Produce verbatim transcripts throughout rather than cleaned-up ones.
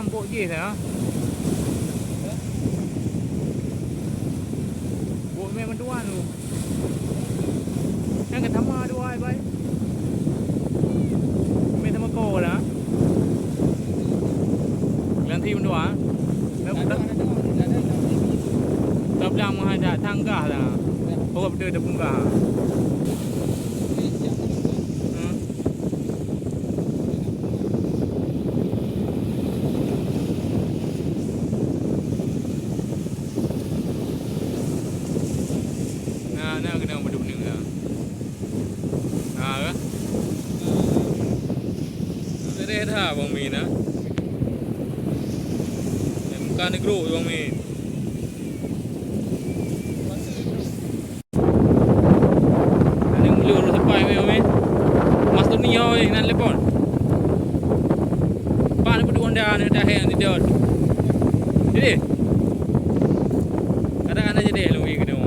Bok jih dah. Bok mé bantuan tu. Kan ka sama dua ai bai. Mé sama ko dah. Ganti bantuan. Dah, dah. Tak bilang mah dah tanggah dah. Pokok betul dah punggah. Hmm. Na, na keunong padum neuk na. Na kan? Teuh dah Bang Min na. Muka neugro Bang Min. Aneuk mulut ureueng sepai meh, meh. Mas Tony ho, eh, nan telepon. Pak ni peuduek anda ni dah hang sidot. Jadi. Kadang anda jadi lungwi kena.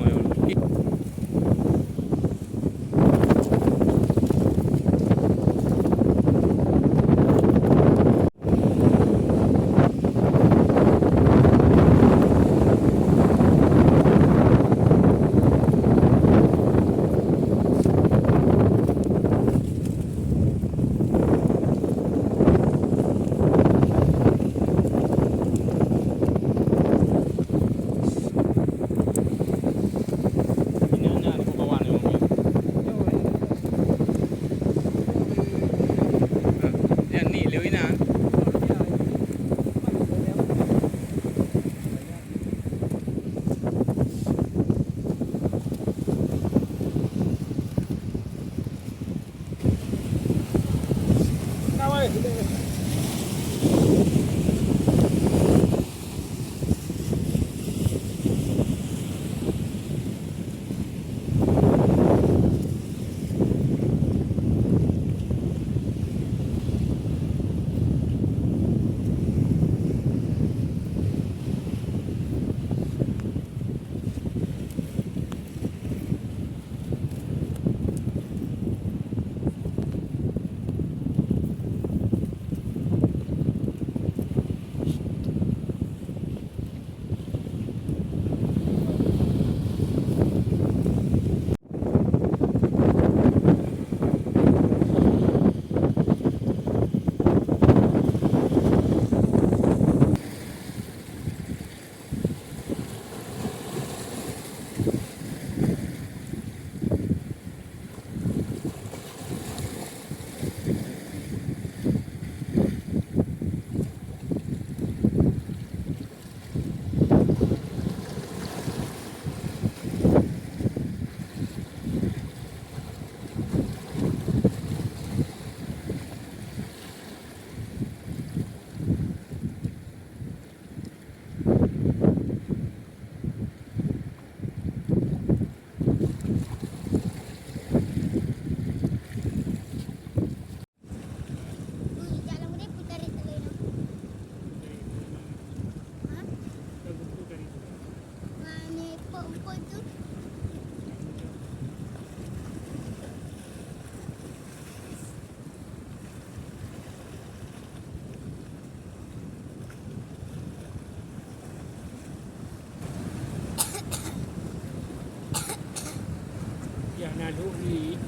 Yang na duek ni.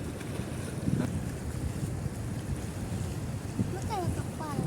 Bukan kapal.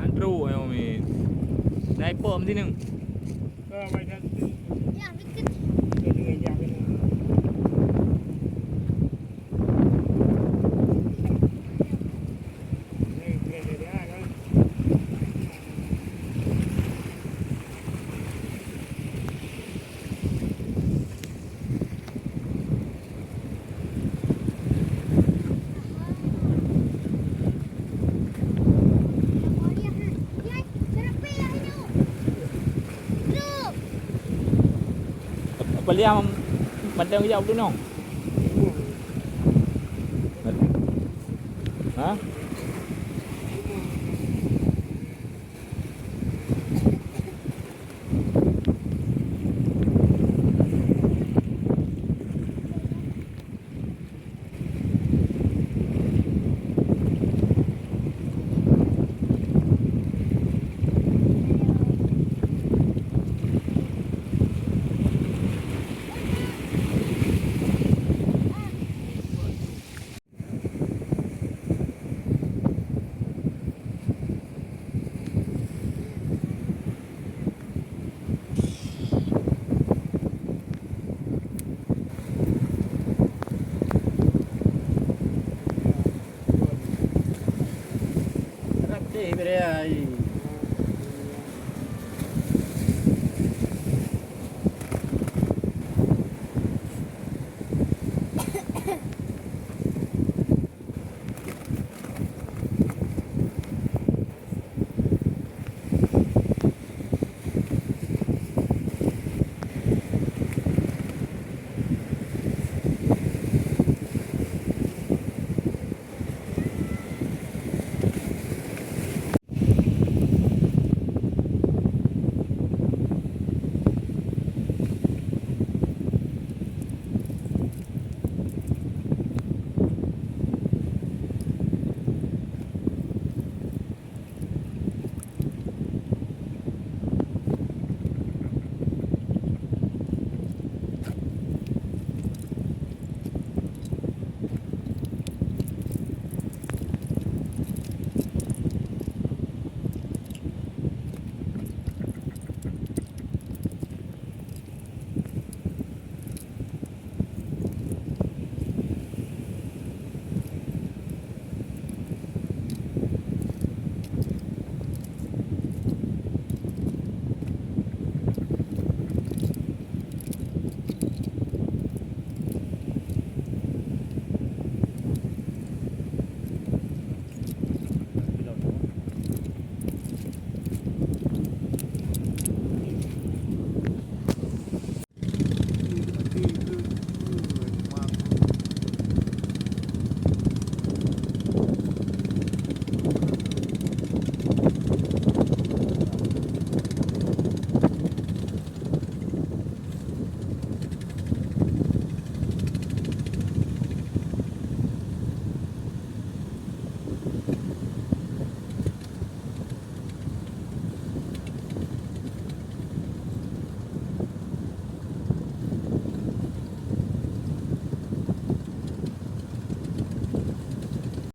Andro, ayo, min. Sniper mesti neng. Ya, dikit. Paliang mantong geujak u Teunong. Ha?